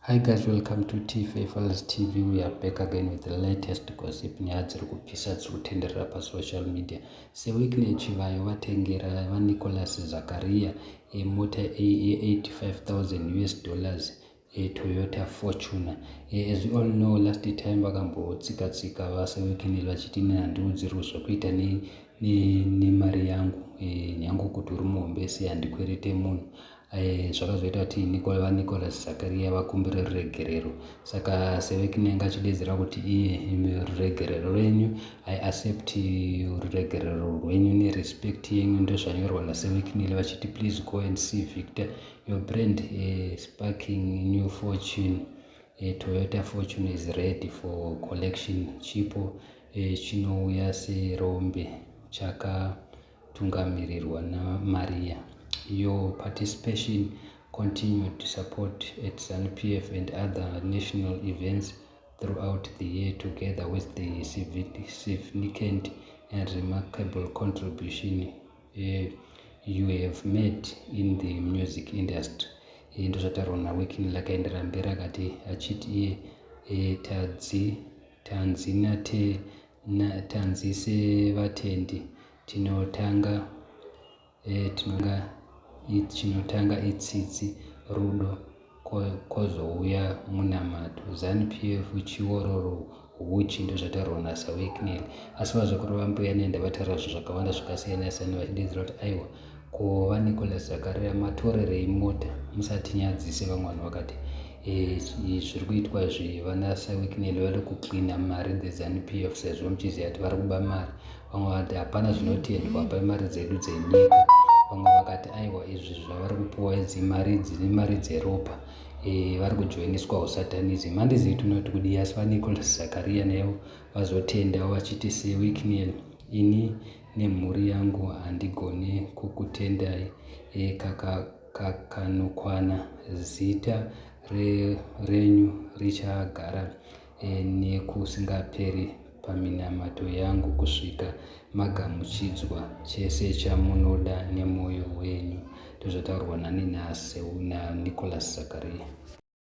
Hi guys, welcome to T Files TV. We are back again with the latest gossip. Nyaya dziri kupisa dziri kutenderera pasocial media. Sir Wicknell Chivayo vatengera vaNicholas Zakaria mota ye85,000 US dollars, Toyota Fortuner. As we all know, last time vakambotsika-tsika vaSir Wicknell vachiti, "Ini handiudzirwi zvokuita nemari yangu, nyange kuti uri muhombe sei, handikwerete munhu." Zvakazoita kuti vaNicholas Zakaria vakumbire ruregerero. Saka Sir Wicknell anga achidedzera kuti iye, "Ruregerero rwenyu, I accept ruregerero rwenyu nerespect yenyu." Ndozvanyorwa naSir Wicknell vachiti, "Please go and see Victor, your brand sparking new fortune Toyota Fortune is ready for collection. Chipo chinouya serombe chakatungamirirwa naMaria. Your participation, continued support at ZANU-PF and other national events throughout the year, together with the significant and remarkable contribution you have made in the music industry." Ndozvataurwa naWicknell. Akaenderera mberi akati achiti iye, tadzi tanzi nate tanzi sevatendi tinotanga tinonga chinotanga itsitsi, rudo, kwozouya munamato. ZANU-PF chiororo huchi. Ndozvataurwa naSir Wicknell. Asi vazukuru vambuya Nehanda vataura zvinhu zvakawanda zvakasiyana siyana vachidedzera kuti, "Aiwa, ko vaNicholas Zakaria matorerei mota? Musatinyadzise." Vamwe vanhu vakati zviri kuitwa izvi, vana Sir Wicknell vari kucleana mari dzeZANU-PF sezvo muchiziva kuti vari kuba mari. Vamwe vakati hapana zvinotendwa pamari dzedu dzenyika. Vamwe vakati aiwa, izvi zvavari kupuwa idzi mari idzi nemari dzeropa, vari kujoiniswa usatanism. Handizivi tinoti kudii, asi vaNicholas Zakaria naivo vazotendawo vachiti, "Sir Wicknell, ini nemhuri yangu handigoni kukutendai kakanokwana. Zita renyu richagara nekusingaperi paminamato yangu kusvika magamuchidzwa chese chamunoda nemwoyo wenyu." Ndozvataurwa nani naNicholas Zakaria.